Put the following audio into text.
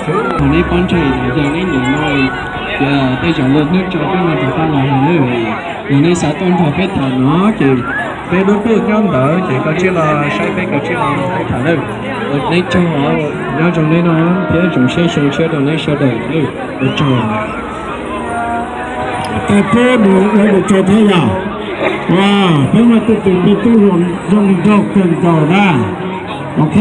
Thaum neb poob ntseg yog neb nyiam no, ces tej zaum luag hnub tso peb mam rov qab los hais nawb. Yog neb xav tuaj nrog peb tham no ces peb lub tuaj nyob ntawd ces koj tsij los saib peb, koj tsij los peb tham nawb. Neb tsaug, nyob zoo neb no thiab zoo siab xyoo tshiab rau neb sawv daws nawb. Ua tsaug. Tag peb mus ua mus tsaug thiab yog, peb muaj tej tus me tub hluas zoo nraug kawg nkaus na. Ok.